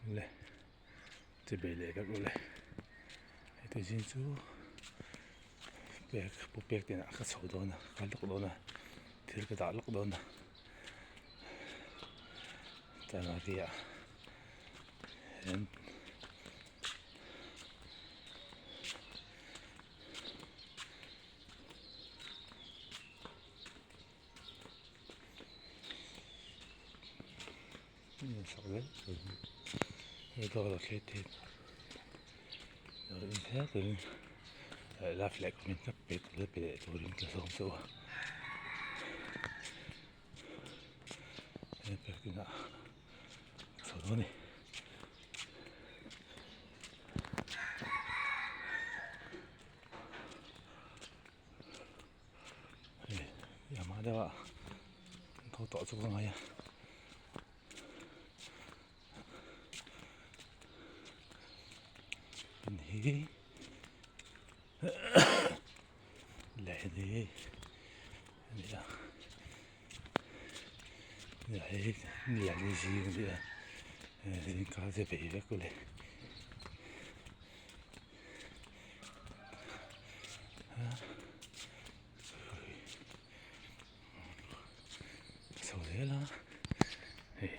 Le chi bei leh vek ule heti zing chu pek pu pek te inah ka chho dawn a ka lawk dawn a thil ka dah lawk dawn a chanmari ah hian. Love leh comment ka pe tur pe leh turin ka zawng chauh a he pek inah chho dawn a ni. Hei a hma deuh ah tho tawh chu ka ngai a in hi leh hi a ni a hei lian hi zing a ni a zingkar te bei vek a ni. Chho zel a hei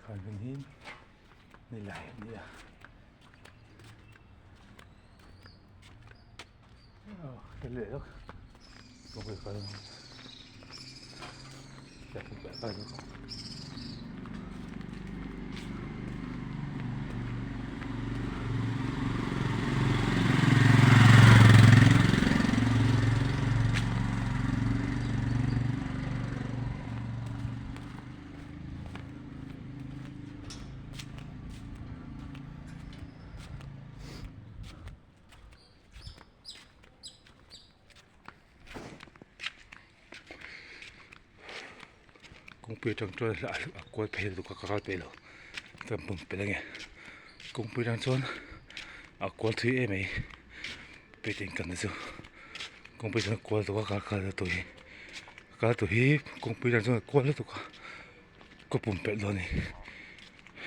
Khan hun hi ni lai a ni a aw ka leh lawk Kawngpui atang chuan a kual phei lutuk a ka kal peih lo ka pum pelh ange kawngpui atang chuan a kual thui em mai painting kan na chu kawngpui chuan a kual lutuk a ka kal na tur hi ka kal tur hi kawngpui atang chuan a kual lutuk a ka pum pelh dawn a ni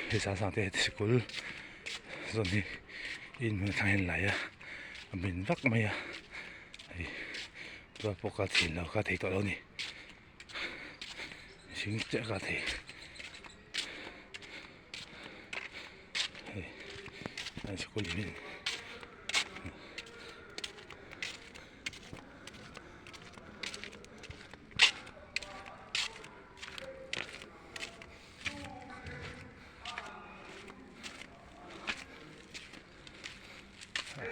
hei sang sang te heti sikul zawn hi in hmun atang hian lai a a min vak mai a hei tual pawh ka thin lo ka thei tawh lo a ni mihring chiah ka thei hei an sikul hi.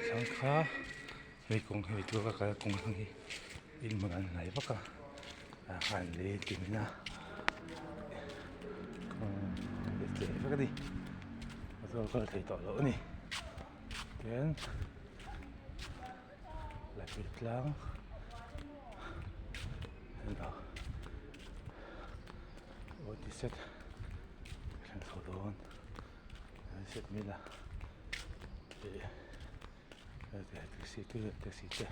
Thangkha hei kawng hei tur ka kal kawng hi in hmun an hnai vak a han lei tin a kawng cheh vek a ni motor kal thei tawh loh a ni tin lapid tlang aw ti set thleng chho dawn. Set mila taxi te taxi te.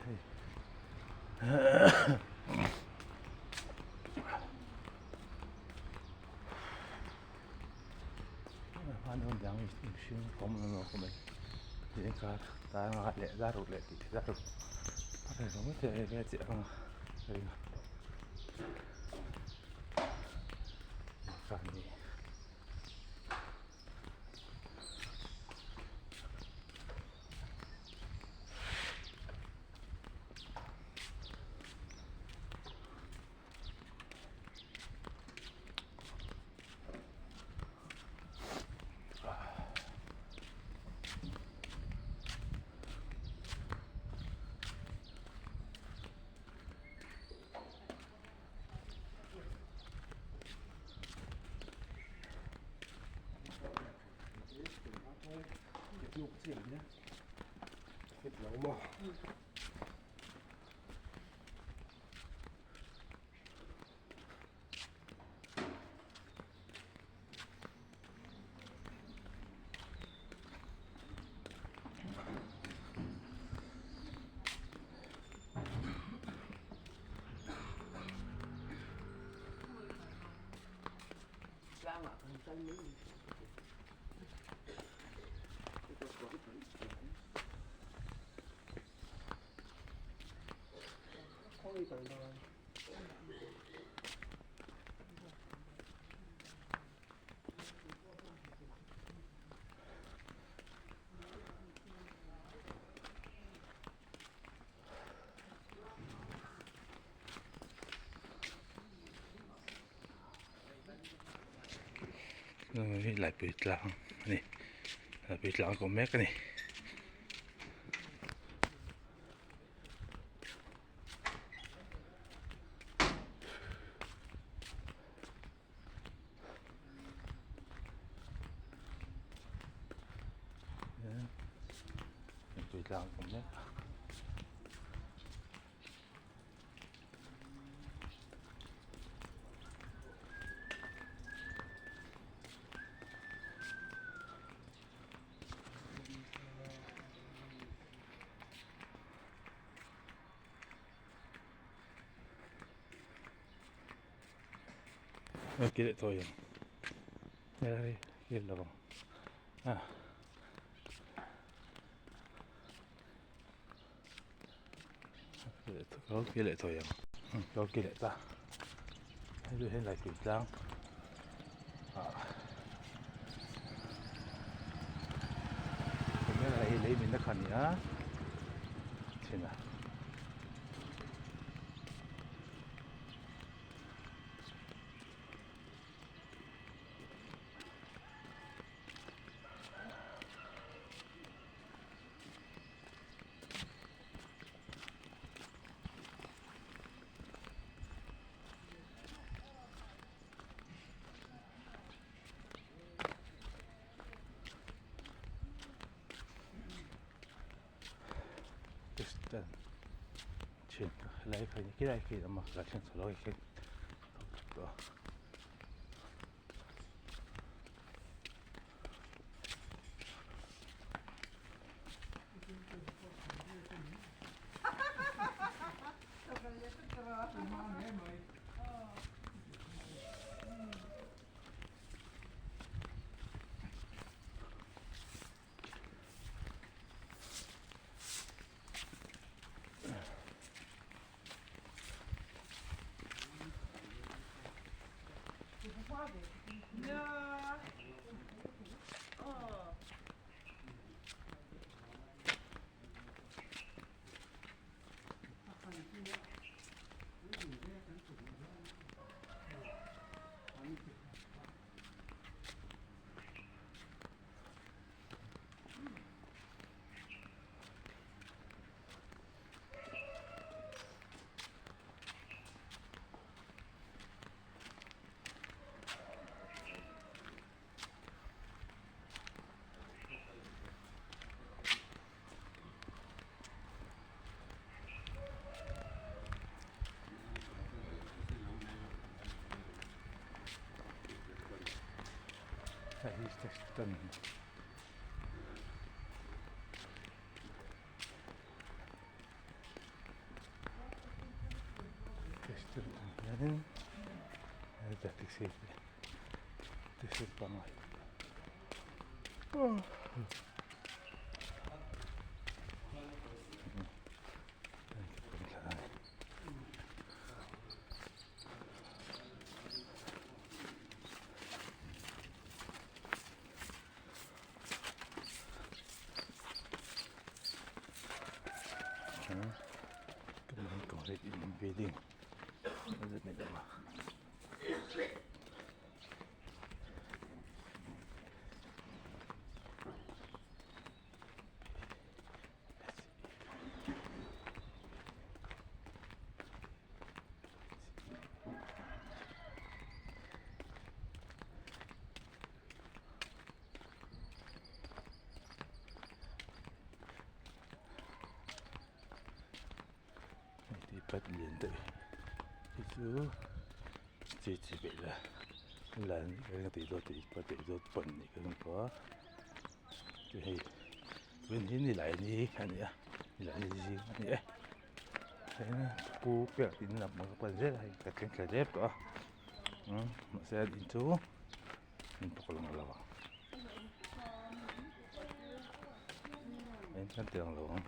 Hei. Hman hun dang mihring awm lo lo khawp mai tih kha dar nga leh dar ruk leh tih dar ruk a rei lo maithei a hei vel chiah ang a ka ring a kha ni. Laipui tlang a ni laipui tlang ka awm mek a ni. Tui tlang awm mek a. Kir leh tawh ang helai kir lo ang a lo kir leh tawh ang lo kir leh ta hei hi laipui tlang ah hei lei min na kha a ni a thin a. Thin helai kha ni khilai khi a awm a ka thlen chho lo khi tawh. Hei hi taxi stand a ni. Taxi stand ah hianin taxi taxi pangngai. Building Hei pat lian deuh hi chu chi chi veih la lan ka tih dawn tih pa tih dawn pan nih ka ring tawh a chu hei tun hi nilai ni a ni a nilai ni zing a ni e pu pek in lam ka pan zel a hei ka thleng thla zel tawh a mahse an in chu in pawk lang lo ang in kan ti lang lo ang.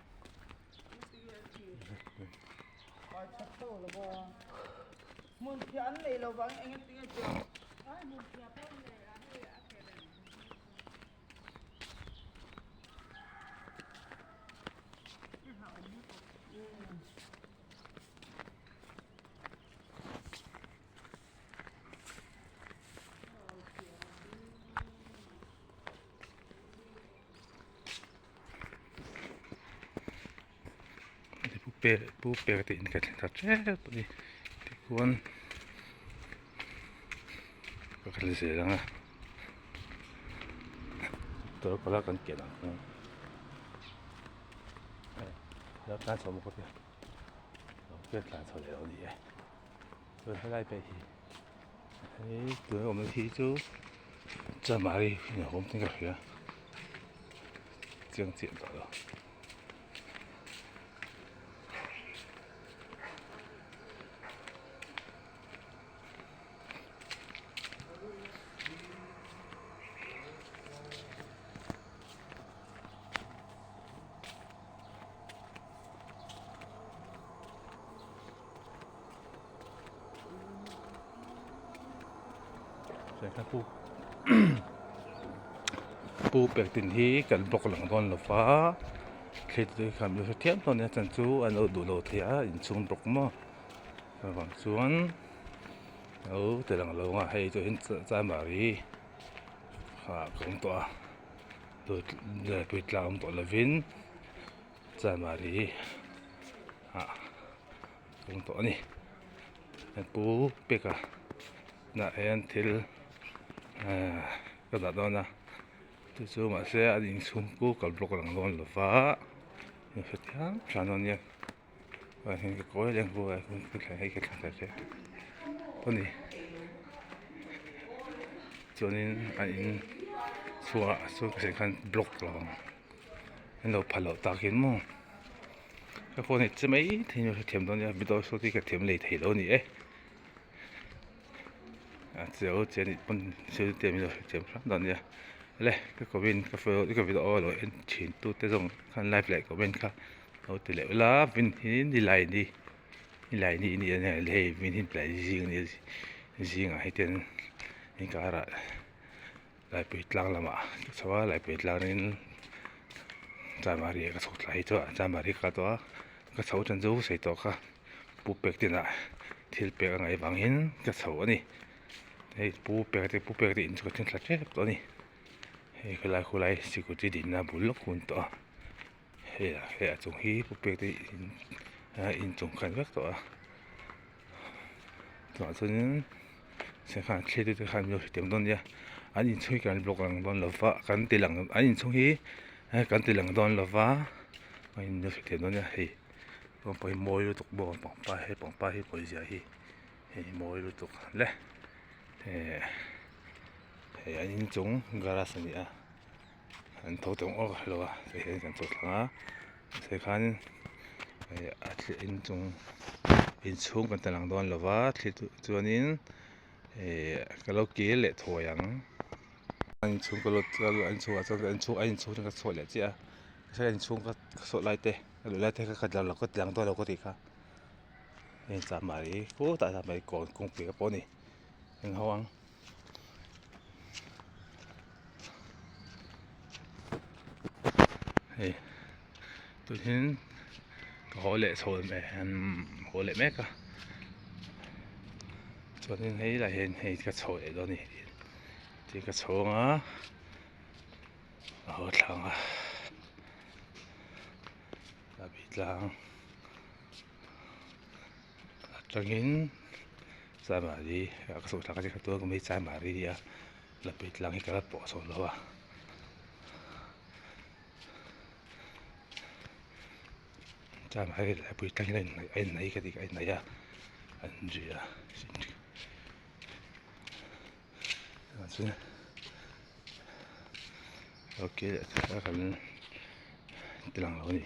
Pu pek te in ka thleng ta tep a ni tikhuan ka kal zel ang a tawlhpahlah kan ken ang kha lo tlan chho bawk a tia lo ken tlan chho leh lo a ni e chuan helai pawh hi hei tuna awmna hi chu Chamari a awm tih ka hria chiang chiah tawh lo. Pu pek tin hi kan block lang dawn lo va thli te khan min hrethiam dawn nia chan chu an lo duh lo thei a inchhung block maw chuvang chuan lo ti lang lo ang a hei chu hin chamari ah ka awm tawh a tui tla awm tawh lovin chamari ah ka awm tawh a ni. Pu peka nah hian thil ahh ka dah dawn a chu chu mahse a inchhung chu ka block lang dawn lo va in hre thiam thiam dawn nia chuan hei ka kawi leng bawk a hei ka thla thei a ni chuanin a in chhuah saw ka sawi khan block lo ang an lo phal loh takin maw. Ka phone hi che mai thei in ka thiam dawn nia video saw te hi ka thiam lei thei lo a ni e a cheu che anih pawn thil te min lo hrethiam hram dawn nia le ka comment ka phone ka video lo en thin tu te zawng khan like leh comment kha lo ti leh ula vin hi nilai ni nilai ni ni a nia hei vin hi tlai zing a nia zingah hi ten inkarah Laipui tlang lamah ka chho a Laipui tlangin Chamari ah ka chho thla hi chu a Chamari ka kal tawh a ka chho tan chu sawi tawh kha pu pek tinah thil pek a ngaih vangin ka chho a ni hei pu pek te pu pek te in chu ka thleng thla tep tawh a ni hei khawlai khawlai sikawti dinna bul lawk hun tawh a hei ah hei a chung hi pu pek te in inchung khan vek tawh a tunah chuanin sangha thlir te khan min lo hrethiam dawn nia an inchhung hi kan block ang dawn lo va kan ti lang an inchhung hi kan ti lang dawn lo va min lo hrethiam dawn nia hei pawh hi mawi lutuk bawk a pangpar he pangpar hi pawizia hi hei mawi lutuk le hei an inchung garage a ni a an tho tawng awk lo a ti hian kan chawt thlang a mahse khan a thli inchung inchhung kan ti lang dawn lo va thli chuanin ih ka lo kir leh thuai ang. A inchhung ka lut a inchhungah chuan ka inchhung a inchhung atang ka chhuak leh chiah a a inchhung ka sawh lai te ka luh lai te kha ka tla lo ka tlang dawn lo ka tih kha hei chamari khutah chamari kawn kawngpui ka pawh a ni eng ho ang. Hei tunhin ka haw leh chho haw leh mek a chuanin hei lah hian hei ka chho leh dawn a ni. Tih ka chhawng a a haw thlang a a bih tlang atangin Chaimari ah ka chhoh thlak a ni tuna ka hmu hi Chaimari a ni a la bih tlang hi ka la pawh chho lo a. Chaimari leh a pui tlang hi a inhnaih ka ti a inhnaih a an ri a. Okay kan tilang lo a ni.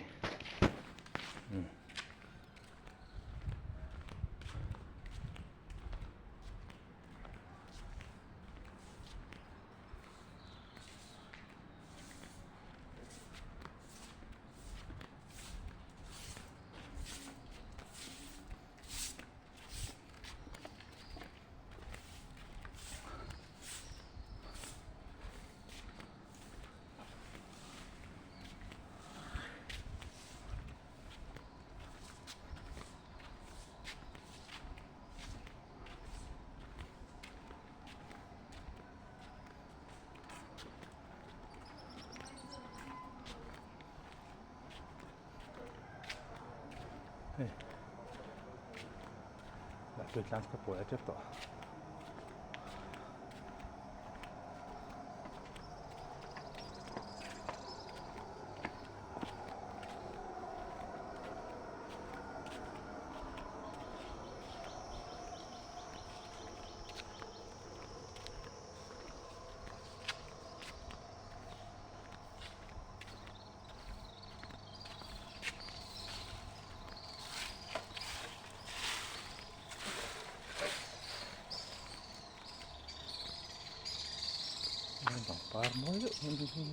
Hei lah tui tlang ka pawi a tep tawh. Pangpar mawi deuh mai hi.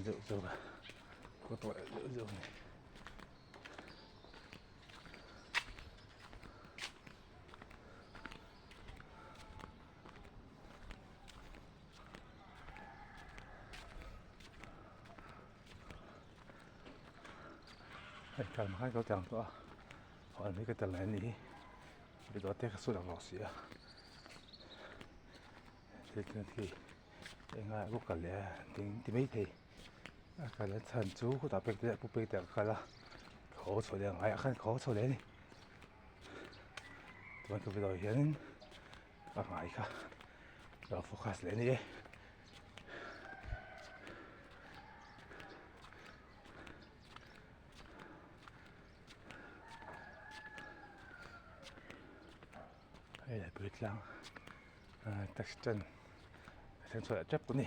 Deuh deuh a khaw tawh deuh deuh a ni. Hei kal hmai ka lo tlang tawh a huan hi ka tel lai a nih hi video te ka sawi lang lo si a thil chu khi eng lai pawh kal leh a ding ti mai thei a kal a chhan chu khutah pek te pu pek te a kal a ka haw chho leh ang aiah khan ka haw chho leh a ni chuan ka video hianin a hmai kha lo focus leh a ni e. Hei lai pui tlang taxi stand a thleng chhuah leh tep a ni.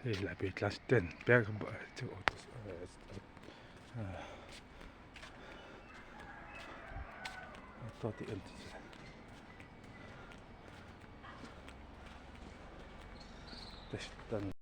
Hei lai class ten pek auto tih em tih chu.